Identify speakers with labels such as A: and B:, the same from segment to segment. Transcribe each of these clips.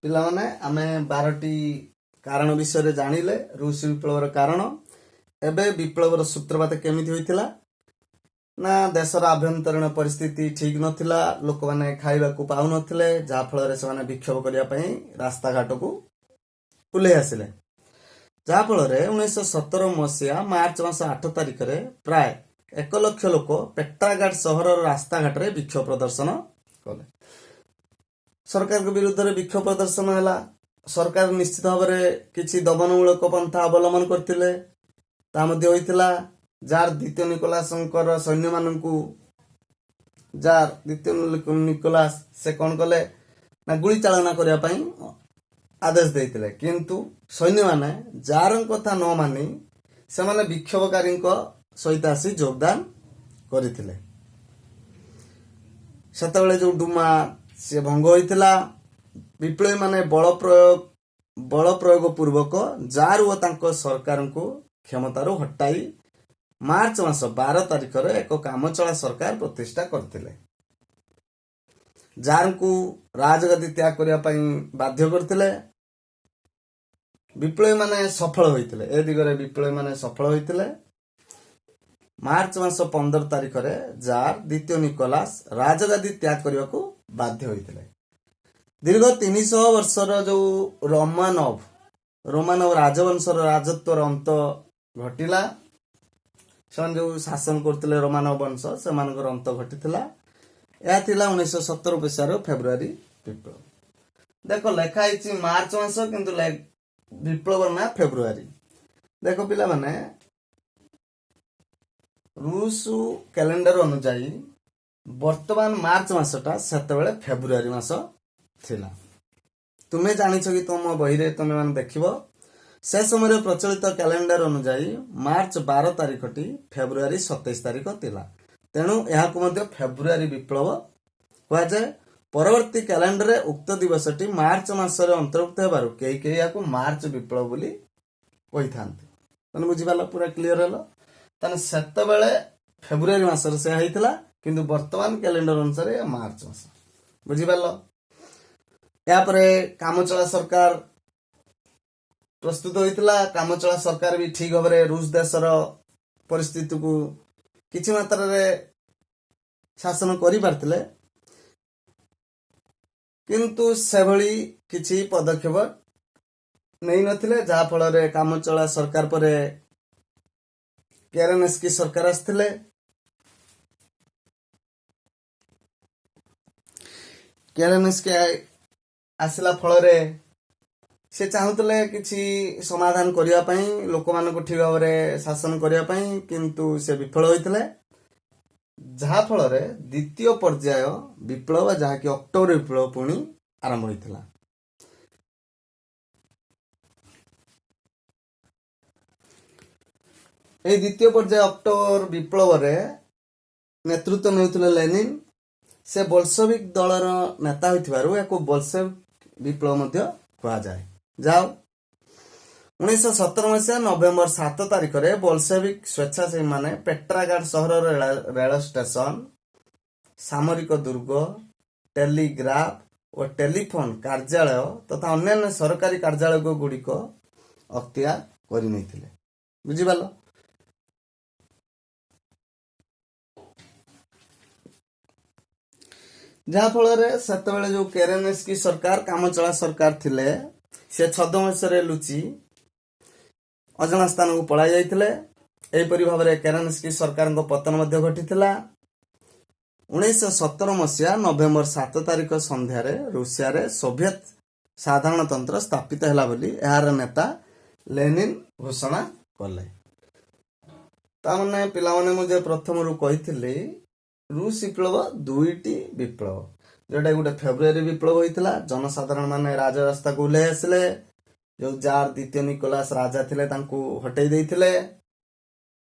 A: ପିଲାମାନେ, ଆମେ 12ଟି କାରଣ ବିଷୟରେ ଜାଣିଲେ, ରୁଷ ବିପ୍ଳବର କାରଣ। ଏବେ ବିପ୍ଳବର ସୂତ୍ରପାତ କେମିତି ହୋଇଥିଲା ନା, ଦେଶର ଆଭ୍ୟନ୍ତରୀଣ ପରିସ୍ଥିତି ଠିକ ନଥିଲା, ଲୋକମାନେ ଖାଇବାକୁ ପାଉନଥିଲେ, ଯାହାଫଳରେ ସେମାନେ ବିକ୍ଷୋଭ କରିବା ପାଇଁ ରାସ୍ତାଘାଟକୁ ଓହ୍ଲେଇ ଆସିଲେ। ଯାହାଫଳରେ 1917 ମସିହା ମାର୍ଚ୍ଚ ମାସ 8 ତାରିଖରେ ପ୍ରାୟ 1 ଲକ୍ଷ ଲୋକ ପେଟ୍ରାଗାଡ ସହରର ରାସ୍ତାଘାଟରେ ବିକ୍ଷୋଭ ପ୍ରଦର୍ଶନ କଲେ। ସରକାରଙ୍କ ବିରୁଦ୍ଧରେ ବିକ୍ଷୋଭ ପ୍ରଦର୍ଶନ ହେଲା। ସରକାର ନିଶ୍ଚିତ ଭାବରେ କିଛି ଦମନମୂଳକ ପନ୍ଥା ଅବଲମ୍ବନ କରିଥିଲେ। ତା ମଧ୍ୟ ହୋଇଥିଲା, ଜାର ଦ୍ୱିତୀୟ ନିକୋଲାସଙ୍କର ସୈନ୍ୟମାନଙ୍କୁ, ଜାର ଦ୍ୱିତୀୟ ନିକୋଲାସ ସେ କଣ କଲେ ନା, ଗୁଳି ଚାଳନା କରିବା ପାଇଁ ଆଦେଶ ଦେଇଥିଲେ। କିନ୍ତୁ ସୈନ୍ୟମାନେ ଜାରଙ୍କ କଥା ନ ମାନି ସେମାନେ ବିକ୍ଷୋଭକାରୀଙ୍କ ସହିତ ଆସି ଯୋଗଦାନ କରିଥିଲେ। ସେତେବେଳେ ଯୋଉ ଡୁମା, ସେ ଭଙ୍ଗ ହୋଇଥିଲା। ବିପ୍ଳବୀମାନେ ବଳ ପ୍ରୟୋଗ ପୂର୍ବକ ଜାର ଓ ତାଙ୍କ ସରକାରଙ୍କୁ କ୍ଷମତାରୁ ହଟାଇ ମାର୍ଚ୍ଚ ମାସ 12 ତାରିଖରେ ଏକ କାମଚଳା ସରକାର ପ୍ରତିଷ୍ଠା କରିଥିଲେ। ଜାରଙ୍କୁ ରାଜଗାଦି ତ୍ୟାଗ କରିବା ପାଇଁ ବାଧ୍ୟ କରିଥିଲେ। ବିପ୍ଳବୀମାନେ ସଫଳ ହୋଇଥିଲେ। ଏ ଦିଗରେ ବିପ୍ଳବୀମାନେ ସଫଳ ହୋଇଥିଲେ। ମାର୍ଚ୍ଚ ମାସ 15 ତାରିଖରେ ଜାର ଦ୍ୱିତୀୟ ନିକୋଲାସ ରାଜଗାଦି ତ୍ୟାଗ କରିବାକୁ ବାଧ୍ୟ ହୋଇଥିଲେ। ଦୀର୍ଘ 300 ବର୍ଷର ଯୋଉ ରୋମାନବ ରାଜବଂଶର ରାଜତ୍ୱର ଅନ୍ତ ଘଟିଲା। ସେମାନେ ଯୋଉ ଶାସନ କରୁଥିଲେ, ରୋମାନବ ବଂଶ, ସେମାନଙ୍କର ଅନ୍ତ ଘଟିଥିଲା। ଏହା ଥିଲା 1917 ମସିହାର ଫେବୃଆରୀ ବିପ୍ଳବ। ଦେଖ, ଲେଖା ହେଇଛି ମାର୍ଚ୍ଚ ମାସ, କିନ୍ତୁ ବିପ୍ଳବର ନାଁ ଫେବୃଆରୀ। ଦେଖ ପିଲାମାନେ, ରୁଷ କ୍ୟାଲେଣ୍ଡର ଅନୁଯାୟୀ ବର୍ତ୍ତମାନ ମାର୍ଚ୍ଚ ମାସଟା ସେତେବେଳେ ଫେବୃଆରୀ ମାସ ଥିଲା। ତୁମେ ଜାଣିଛ କି, ତୁମ ବହିରେ ତୁମେ ମାନେ ଦେଖିବ, ସେ ସମୟରେ ପ୍ରଚଳିତ କ୍ୟାଲେଣ୍ଡର ଅନୁଯାୟୀ ମାର୍ଚ୍ଚ 12 ତାରିଖଟି ଫେବୃଆରୀ 27 ତାରିଖ ଥିଲା। ତେଣୁ ଏହାକୁ ମଧ୍ୟ ଫେବୃଆରୀ ବିପ୍ଳବ କୁହାଯାଏ। ପରବର୍ତ୍ତୀ କ୍ୟାଲେଣ୍ଡରରେ ଉକ୍ତ ଦିବସଟି ମାର୍ଚ୍ଚ ମାସରେ ଅନ୍ତର୍ଭୁକ୍ତ ହେବାରୁ କେହି କେହି ଏହାକୁ ମାର୍ଚ୍ଚ ବିପ୍ଳବ ବୋଲି କହିଥାନ୍ତି। ତମେ ବୁଝିପାରିଲ? ପୁରା କ୍ଲିୟର ହେଲା? ତାହେଲେ ସେତେବେଳେ ଫେବୃଆରୀ ମାସରେ ସେ ହେଇଥିଲା, କିନ୍ତୁ ବର୍ତ୍ତମାନ କ୍ୟାଲେଣ୍ଡର ଅନୁସାରେ ଏହା ମାର୍ଚ୍ଚ ମାସ। ବୁଝିପାରିଲ? ଏହାପରେ କାମଚଳା ସରକାର ପ୍ରସ୍ତୁତ ହୋଇଥିଲା। କାମଚଳା ସରକାର ବି ଠିକ ଭାବରେ ରୁଷ ଦେଶର ପରିସ୍ଥିତିକୁ କିଛି ମାତ୍ରାରେ ଶାସନ କରିପାରିଥିଲେ, କିନ୍ତୁ ସେଭଳି କିଛି ପଦକ୍ଷେପ ନେଇନଥିଲେ। ଯାହା ଫଳରେ କାମଚଳା ସରକାର ପରେ କେରେନସ୍କି ସରକାର ଆସିଥିଲେ। କେରେନସ୍କି ଆସିଲା ଫଳରେ ସେ ଚାହୁଁଥିଲେ କିଛି ସମାଧାନ କରିବା ପାଇଁ, ଲୋକମାନଙ୍କୁ ଠିକ ଭାବରେ ଶାସନ କରିବା ପାଇଁ, କିନ୍ତୁ ସେ ବିଫଳ ହୋଇଥିଲେ। ଯାହା ଫଳରେ ଦ୍ୱିତୀୟ ପର୍ଯ୍ୟାୟ ବିପ୍ଳବ, ଯାହାକି ଅକ୍ଟୋବର ବିପ୍ଳବ, ପୁଣି ଆରମ୍ଭ ହୋଇଥିଲା। ଏହି ଦ୍ୱିତୀୟ ପର୍ଯ୍ୟାୟ ଅକ୍ଟୋବର ବିପ୍ଳବରେ ନେତୃତ୍ୱ ନେଉଥିଲେ ଲେନିନ। ସେ ବୋଲସେଭିକ ଦଳର ନେତା ହୋଇଥିବାରୁ ଏହାକୁ ବୋଲସେଭିକ ବିପ୍ଳବ ମଧ୍ୟ କୁହାଯାଏ। ଯାଉ, 1917 ମସିହା ନଭେମ୍ବର 7 ତାରିଖରେ ବୋଲସେଭିକ ସ୍ୱେଚ୍ଛାସେବୀମାନେ ପେଟ୍ରାଗାର୍ଡ ସହରର ରେଳ ଷ୍ଟେସନ, ସାମରିକ ଦୁର୍ଗ, ଟେଲିଗ୍ରାଫ ଓ ଟେଲିଫୋନ କାର୍ଯ୍ୟାଳୟ ତଥା ଅନ୍ୟାନ୍ୟ ସରକାରୀ କାର୍ଯ୍ୟାଳୟ ଗୁଡ଼ିକ ଅକ୍ତିଆର କରିନେଇଥିଲେ। ବୁଝିପାରିଲ? ଯାହା ଫଳରେ ସେତେବେଳେ ଯୋଉ କେରେନସ୍କି ସରକାର, କାମଚଳା ସରକାର ଥିଲେ, ସେ ଛଦ୍ମବେଶରେ ଲୁଚି ଅଜଣା ସ୍ଥାନକୁ ପଳାଇ ଯାଇଥିଲେ। ଏହିପରି ଭାବରେ କେରେନସ୍କି ସରକାରଙ୍କ ପତନ ମଧ୍ୟ ଘଟିଥିଲା। 1917 ମସିହା ନଭେମ୍ବର 7 ତାରିଖ ସନ୍ଧ୍ୟାରେ ରୁଷିଆରେ ସୋଭିଏତ ସାଧାରଣତନ୍ତ୍ର ସ୍ଥାପିତ ହେଲା ବୋଲି ଏହାର ନେତା ଲେନିନ ଘୋଷଣା କଲେ। ତାମାନେ ପିଲାମାନେ, ମୁଁ ଯେ ପ୍ରଥମରୁ କହିଥିଲି, ରୁଷ ବିପ୍ଳବ ଦୁଇଟି ବିପ୍ଳବ, ଯୋଉଟା ଗୋଟେ ଫେବୃଆରୀ ବିପ୍ଳବ ହୋଇଥିଲା। ଜନସାଧାରଣ ମାନେ ରାଜରାସ୍ତାକୁ ଓହ୍ଲାଇ ଆସିଲେ, ଯୋଉ ଜାର ଦ୍ୱିତୀୟ ନିକୋଲାସ ରାଜା ଥିଲେ ତାଙ୍କୁ ହଟେଇ ଦେଇଥିଲେ।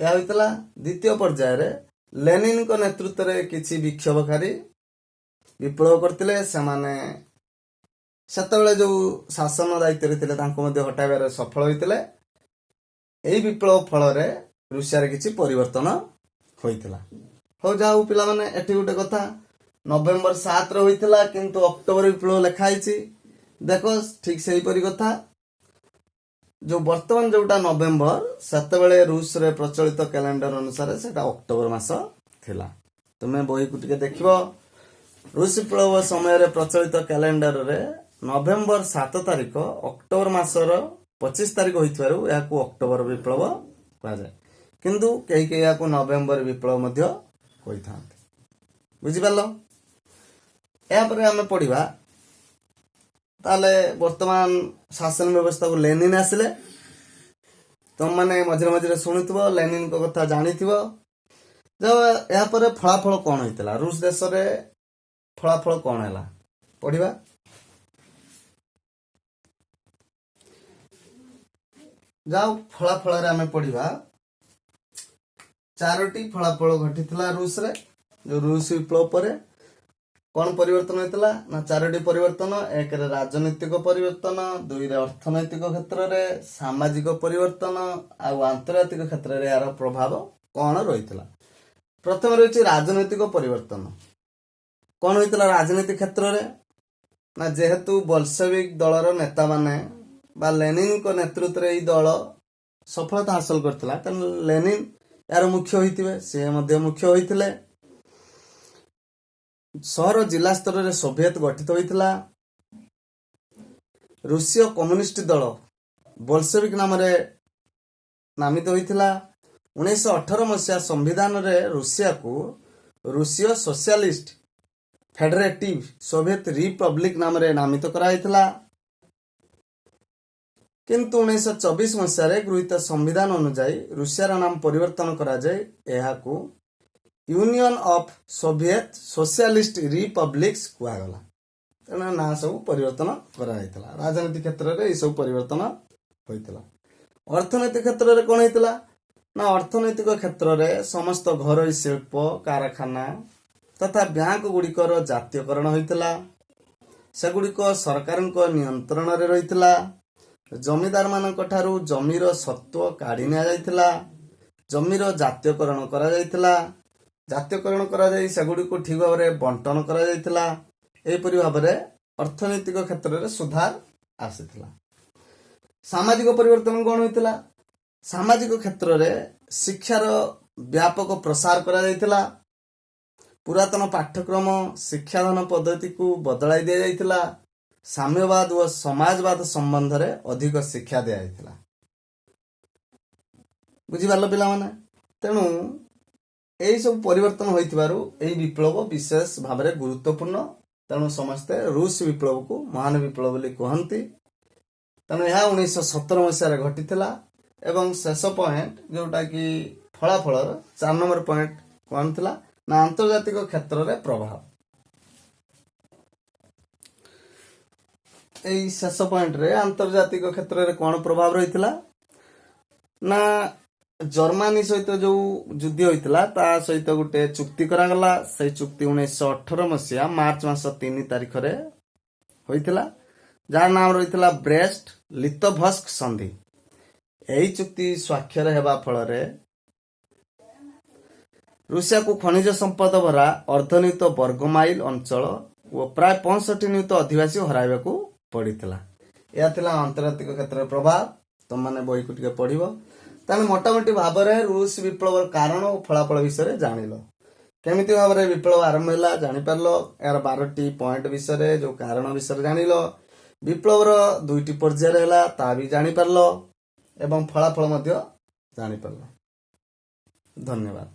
A: ଏହା ହୋଇଥିଲା। ଦ୍ୱିତୀୟ ପର୍ଯ୍ୟାୟରେ ଲେନିନଙ୍କ ନେତୃତ୍ୱରେ କିଛି ବିକ୍ଷୋଭକାରୀ ବିପ୍ଳବ କରିଥିଲେ। ସେମାନେ ସେତେବେଳେ ଯୋଉ ଶାସନ ଦାୟିତ୍ୱରେ ଥିଲେ, ତାଙ୍କୁ ମଧ୍ୟ ହଟାଇବାରେ ସଫଳ ହୋଇଥିଲେ। ଏହି ବିପ୍ଳବ ଫଳରେ ରୁଷିଆରେ କିଛି ପରିବର୍ତ୍ତନ ହୋଇଥିଲା। ହଉ, ଯାହା ହଉ ପିଲାମାନେ, ଏଠି ଗୋଟେ କଥା, ନଭେମ୍ବର 7ରେ ହୋଇଥିଲା, କିନ୍ତୁ ଅକ୍ଟୋବର ବିପ୍ଳବ ଲେଖା ହେଇଛି। ଦେଖ, ଠିକ ସେହିପରି କଥା, ଯୋଉ ବର୍ତ୍ତମାନ ଯୋଉଟା ନଭେମ୍ବର, ସେତେବେଳେ ରୁଷରେ ପ୍ରଚଳିତ କ୍ୟାଲେଣ୍ଡର ଅନୁସାରେ ସେଟା ଅକ୍ଟୋବର ମାସ ଥିଲା। ତୁମେ ବହିକୁ ଟିକେ ଦେଖିବ। ରୁଷ ବିପ୍ଳବ ସମୟରେ ପ୍ରଚଳିତ କ୍ୟାଲେଣ୍ଡରରେ ନଭେମ୍ବର 7 ତାରିଖ ଅକ୍ଟୋବର ମାସର 25 ତାରିଖ ହୋଇଥିବାରୁ ଏହାକୁ ଅକ୍ଟୋବର ବିପ୍ଳବ କୁହାଯାଏ। କିନ୍ତୁ କେହି କେହି ଏହାକୁ ନଭେମ୍ବର ବିପ୍ଳବ ମଧ୍ୟ କହିଥାନ୍ତି। ବୁଝିପାରିଲ? ଏହାପରେ ଆମେ ପଢିବା। ତାହେଲେ ବର୍ତ୍ତମାନ ଶାସନ ବ୍ୟବସ୍ଥାକୁ ଲେନିନ ଆସିଲେ। ତମମାନେ ମଝିରେ ମଝିରେ ଶୁଣୁଥିବ, ଲେନିନଙ୍କ କଥା ଜାଣିଥିବ। ଏହାପରେ ଫଳାଫଳ କଣ ହେଇଥିଲା? ରୁଷ ଦେଶରେ ଫଳାଫଳ କଣ ହେଲା, ପଢିବା। ଯାଉ, ଫଳାଫଳରେ ଆମେ ପଢିବା। ଚାରୋଟି ଫଳାଫଳ ଘଟିଥିଲା ରୁଷରେ। ଯୋଉ ରୁଷ ବିପ୍ଳବ ପରେ କଣ ପରିବର୍ତ୍ତନ ହେଇଥିଲା ନା ଚାରୋଟି ପରିବର୍ତ୍ତନ। ଏକରେ ରାଜନୈତିକ ପରିବର୍ତ୍ତନ, ଦୁଇରେ ଅର୍ଥନୈତିକ କ୍ଷେତ୍ରରେ, ସାମାଜିକ ପରିବର୍ତ୍ତନ ଆଉ ଆନ୍ତର୍ଜାତିକ କ୍ଷେତ୍ରରେ ଏହାର ପ୍ରଭାବ କଣ ରହିଥିଲା। ପ୍ରଥମେ ରହିଛି ରାଜନୈତିକ ପରିବର୍ତ୍ତନ। କଣ ହେଇଥିଲା ରାଜନୀତି କ୍ଷେତ୍ରରେ ନା ଯେହେତୁ ବଲସେବିକ ଦଳର ନେତାମାନେ ବା ଲେନିନଙ୍କ ନେତୃତ୍ୱରେ ଏଇ ଦଳ ସଫଳତା ହାସଲ କରିଥିଲା, ତେଣୁ ଲେନିନ ଏହାର ମୁଖ୍ୟ ହୋଇଥିବେ। ସେ ମଧ୍ୟ ମୁଖ୍ୟ ହୋଇଥିଲେ। ସହର ଜିଲ୍ଲା ସ୍ତରରେ ସୋଭିଏତ ଗଠିତ ହୋଇଥିଲା। ରୁଷୀୟ କମ୍ୟୁନିଷ୍ଟ ଦଳ ବୋଲସେବିକ ନାମରେ ନାମିତ ହୋଇଥିଲା। 1918 ମସିହା ସମ୍ବିଧାନରେ ରୁଷିଆକୁ ରୁଷୀୟ ସୋସିଆଲିଷ୍ଟ ଫେଡେରେଟିଭ ସୋଭିଏତ ରିପବ୍ଲିକ ନାମରେ ନାମିତ କରାଯାଇଥିଲା। କିନ୍ତୁ 1924 ମସିହାରେ ଗୃହୀତ ସମ୍ବିଧାନ ଅନୁଯାୟୀ ରୁଷିଆର ନାମ ପରିବର୍ତ୍ତନ କରାଯାଇ ଏହାକୁ Union of Soviet Socialist Republics କୁହାଗଲା। ତେଣୁ ନାଁ ସବୁ ପରିବର୍ତ୍ତନ କରାଯାଇଥିଲା। ରାଜନୀତି କ୍ଷେତ୍ରରେ ଏଇ ସବୁ ପରିବର୍ତ୍ତନ ହୋଇଥିଲା। ଅର୍ଥନୈତିକ କ୍ଷେତ୍ରରେ କଣ ହେଇଥିଲା ନା ଅର୍ଥନୈତିକ କ୍ଷେତ୍ରରେ ସମସ୍ତ ଘରୋଇ ଶିଳ୍ପ, କାରଖାନା ତଥା ବ୍ୟାଙ୍କ ଗୁଡ଼ିକର ଜାତୀୟକରଣ ହୋଇଥିଲା। ସେଗୁଡ଼ିକ ସରକାରଙ୍କ ନିୟନ୍ତ୍ରଣରେ ରହିଥିଲା। ଜମିଦାରମାନଙ୍କ ଠାରୁ ଜମିର ସତ୍ତ୍ୱ କାଢି ନିଆଯାଇଥିଲା। ଜମିର ଜାତୀୟକରଣ କରାଯାଇଥିଲା। ଜାତୀୟକରଣ କରାଯାଇ ସେଗୁଡ଼ିକୁ ଠିକ ଭାବରେ ବଣ୍ଟନ କରାଯାଇଥିଲା। ଏହିପରି ଭାବରେ ଅର୍ଥନୈତିକ କ୍ଷେତ୍ରରେ ସୁଧାର ଆସିଥିଲା। ସାମାଜିକ ପରିବର୍ତ୍ତନ କଣ ହୋଇଥିଲା? ସାମାଜିକ କ୍ଷେତ୍ରରେ ଶିକ୍ଷାର ବ୍ୟାପକ ପ୍ରସାର କରାଯାଇଥିଲା। ପୁରାତନ ପାଠ୍ୟକ୍ରମ ଶିକ୍ଷାଦାନ ପଦ୍ଧତିକୁ ବଦଳାଇ ଦିଆଯାଇଥିଲା। ସାମ୍ୟବାଦ ଓ ସମାଜବାଦ ସମ୍ବନ୍ଧରେ ଅଧିକ ଶିକ୍ଷା ଦିଆଯାଇଥିଲା। ବୁଝିପାରିଲ ପିଲାମାନେ? ତେଣୁ ଏହି ସବୁ ପରିବର୍ତ୍ତନ ହୋଇଥିବାରୁ ଏହି ବିପ୍ଳବ ବିଶେଷ ଭାବରେ ଗୁରୁତ୍ୱପୂର୍ଣ୍ଣ। ତେଣୁ ସମସ୍ତେ ରୁଷ ବିପ୍ଳବକୁ ମହାନ ବିପ୍ଳବ ବୋଲି କୁହନ୍ତି। ତେଣୁ ଏହା 1917 ମସିହାରେ ଘଟିଥିଲା। ଏବଂ ଶେଷ ପଏଣ୍ଟ, ଯୋଉଟା କି ଫଳାଫଳର 4 ନମ୍ବର ପଏଣ୍ଟ କଣ ଥିଲା ନା ଆନ୍ତର୍ଜାତିକ କ୍ଷେତ୍ରରେ ପ୍ରଭାବ। ଏଇ ଶେଷ ପଏଣ୍ଟରେ ଆନ୍ତର୍ଜାତିକ କ୍ଷେତ୍ରରେ କଣ ପ୍ରଭାବ ରହିଥିଲା ନା ଜର୍ମାନୀ ସହିତ ଯୋଉ ଯୁଦ୍ଧ ହୋଇଥିଲା, ତା ସହିତ ଗୋଟେ ଚୁକ୍ତି କରାଗଲା। ସେଇ ଚୁକ୍ତି 1918 ମସିହା ମାର୍ଚ୍ଚ ମାସ 3 ତାରିଖରେ ହୋଇଥିଲା, ଯାହାର ନାମ ରହିଥିଲା ବ୍ରେଷ୍ଟ ଲିତୋଭସ୍କ ସନ୍ଧି। ଏହି ଚୁକ୍ତି ସ୍ୱାକ୍ଷର ହେବା ଫଳରେ ରୁଷିଆକୁ ଖଣିଜ ସମ୍ପଦ ଭରା ଅର୍ଦ୍ଧନିୟୁତ ବର୍ଗ ମାଇଲ ଅଞ୍ଚଳ ଓ ପ୍ରାୟ 65 ନିୟୁତ ଅଧିବାସୀ ହରାଇବାକୁ ପଡ଼ିଥିଲା। ଏହା ଥିଲା ଆନ୍ତର୍ଜାତିକ କ୍ଷେତ୍ରରେ ପ୍ରଭାବ। ତମମାନେ ବହିକୁ ଟିକେ ପଢିବ। ତାହେଲେ ମୋଟାମୋଟି ଭାବରେ ରୁଷ ବିପ୍ଳବର କାରଣ ଓ ଫଳାଫଳ ବିଷୟରେ ଜାଣିଲ। କେମିତି ଭାବରେ ବିପ୍ଳବ ଆରମ୍ଭ ହେଲା ଜାଣିପାରିଲ। ଏହାର 12ଟି ପଏଣ୍ଟ ବିଷୟରେ, ଯୋଉ କାରଣ ବିଷୟରେ ଜାଣିଲ। ବିପ୍ଳବର ଦୁଇଟି ପର୍ଯ୍ୟାୟରେ ହେଲା, ତାହା ବି ଜାଣିପାରିଲ ଏବଂ ଫଳାଫଳ ମଧ୍ୟ ଜାଣିପାରିଲ। ଧନ୍ୟବାଦ।